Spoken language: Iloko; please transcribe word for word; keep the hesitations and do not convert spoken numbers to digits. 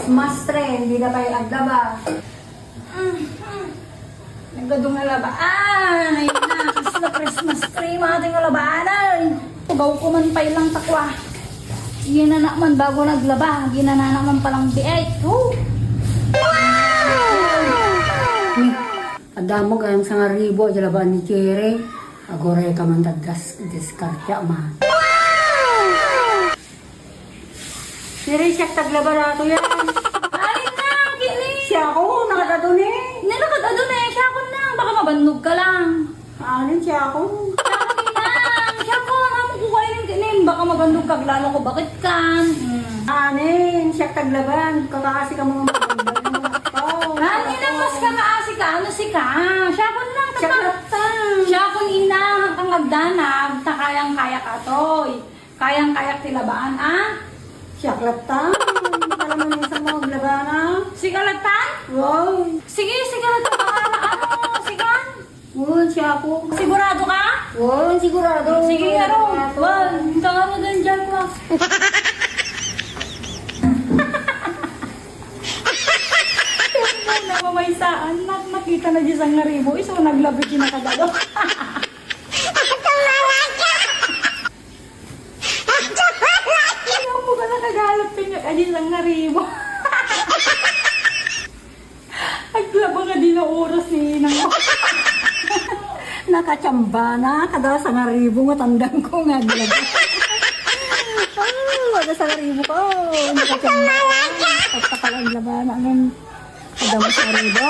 Christmas tree, dida pay aglaba. Mm, mm. Nagadu nga labaan, ay na, kasla Christmas tree, mati nga labaan, ay. Tugaw ko man pay lang takwa. Ginana man bago naglaba, ginanana man palang biay. Oh. Adda mo gayam sangaribu a labaan ni Cherry. Aguray ka man tagdas, diskartya ma. Cherry, siak taglaba dato yan. Alin na, kini? Siak, oh, nakadado ni. Nilakad ado na, siak na. Baka mabannog ka lang. Alin, siak, oh. Siak na, siak ko, ano mo kukuha yung kini? Baka mabannog ka, lalo ko, bakit ka? Hmm. Anin, siak taglaba, kakaasi ka mga mabannog. Oh, Anin, siak, ang mas oh. Kakaasi ka, ano si ka? Siak na, Siak tapat. Latta. Siak ina, hanggang agdanag, ta kayang-kaya ka, toy. Kayang-kayak ti labaan, ah? Siak latta. Alam mo minsan mo maglabana? Siga latta? Wow. Sige, siga latta. Ano, siga? Wow, siya ako. Sigurado ka? Wow, sigurado. Sige, aro. Sigurado. Wow, ang kangaro din dyan ko, ah. Yung muna, mamaysaan, nak-, nakita na di sangaribu, iso naglabi kinakadalo. Ayaw mo ka nakagalap kanya, kadi sangaribu. Aglaba nga di na oras ni inang. Nakachamba na, kada sangaribu nga tandang ko nga aglaba. Ah, kada sangaribu ko, nakachamba. Pagpakalang laba na, ano, kada mo sangaribu.